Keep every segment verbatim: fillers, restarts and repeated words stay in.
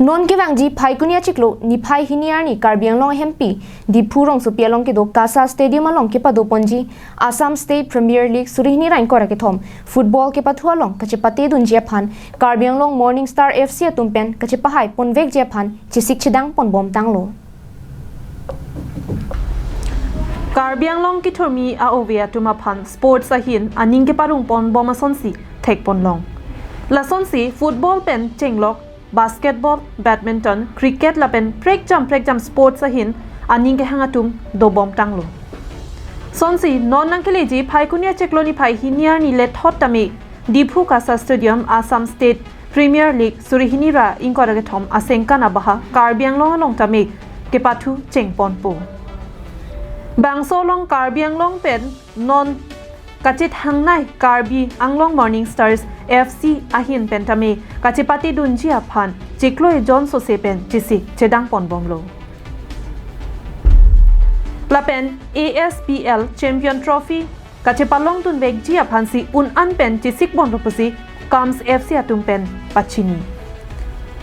Non kevangji Phaikuni achiklo niphai hini arni Karbi Anglong ahempi Diphu rongsopi along kedo KASA Stadium along kepadoponji Assam State Premier League suri hini ra ingkoi ra kethom football kepathu along kachepatedunji aphan Karbi Anglong Morning Star F C atum pen kachepahai ponvekji aphan chesik chedang ponbomtanglo. Karbi Anglong kithurmi a-ove atum aphan sports ahin aning keparung ponbom asonsi thekponlong. Lasonsi football pen chenglok, basketball, badminton, cricket lapen prekjam prekjam sports ahin aning kehang atum dobomtanglo. Sonsi non nangkeleji Phaikuni achiklo niphai hini arni lethot tame Diphu KASA Stadium Assam State Premier League suri hini ra ingkoi ra kethom asengkan abaha Karbi Anglong along tame kepathu chengponpo. Bangso along Karbi Anglong pen non kachethangnei Karbi Anglong Morning Stars F C ahin pen tame kachepatedunji aphan chiklo ejon sose pen chesik chedang ponbomlo. Lapen A S P L Champion Trophy kachepalongdunvekji aphansi un-an pen chesikbomlo pusi KAMS F C atum pen pachini.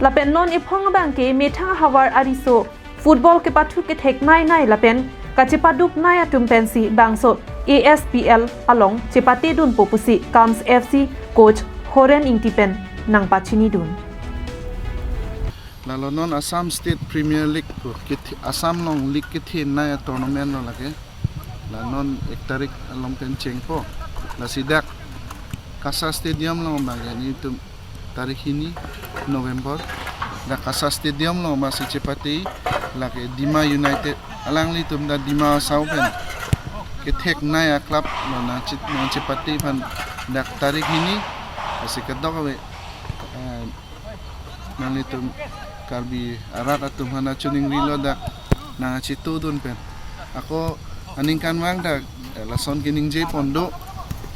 Lapen non ephong abangke methang ahavar ariso football kepathu ketheknei nei lapen kachepaduknei atum pensi bangso A S P L along chepatedunpo pusi KAMS F C coach Horen Ingti pen nangpachinidun. Lalo non Assam State Premier League pu kethe-, Assam along league kethenei a-tournament lo lake. La non ek tarik along pen chengpo. Lasi dak KASA Stadium along abangke nelitum tarik hini November. Dak KASA Stadium along abangsi chepate lake Dima United. Alanglitum dak Dima Hasao pen ketheknei a-club lo nangche-, nangchepate aphan dak tarik hini. Lasi kedok ave, eh, nanglitum Karbi arat atum aphan choningrilo dak nangchetongdun pen. Ako aningkanvang dak, eh, lason keningje pon do,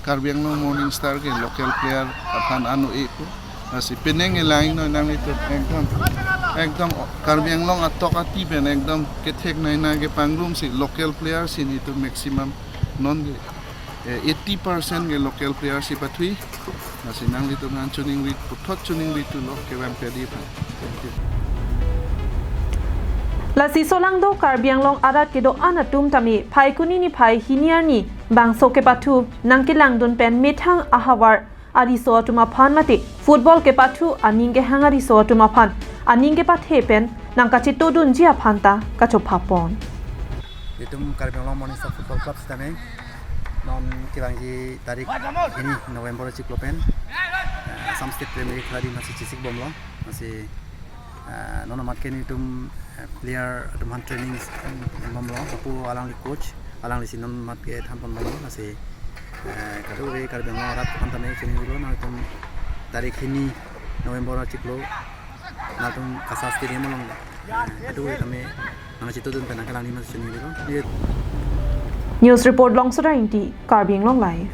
Karbi Anglong Morning Star ke local player aphan ano e pu. Lasi penang elang noi nanglitum ekdom, ekdom Karbi Anglong atok ati pen ekdom ketheknei nang kepangrumsi local player si nelitum maximum non ke, eh, eighty percent ke local player si pathui. Lasi nanglitum aphan choningri, puthot choningrithulo kevang pedi aphan. Thank you. Lasi solangdo Karbi Anglong arat kedo-an atum tame Phaikuni niphai hini arni bangso kepathu nangkelangdun pen methang ahavar ariso atum aphan mate football kepathu aning kehang ariso atum aphan aning kepathe pen nangkachetongdunji aphan ta kachophapon. Itum Karbi Anglong Morning Star Football Club sitame non kevangji tarik hini November achiklo pen, eh, Assam State Premier League khela di masi chesikbomlo. Masi, eh, non amat ke nelitum, eh, player atum aphan training, eh, bomlo. Lapu alangli coach, alanglisi non amat kethan ponbomlo. Masi, eh, kadokave Karbi Anglong arat aphan tame choningrilo, nangtum tarik hini November achiklo nangtum KASA Stadium along, eh, kadokave tame nangchetongdun pen nangkelangdun masi choningrilo. News report Longsora Ingti, Karbi Anglong Live.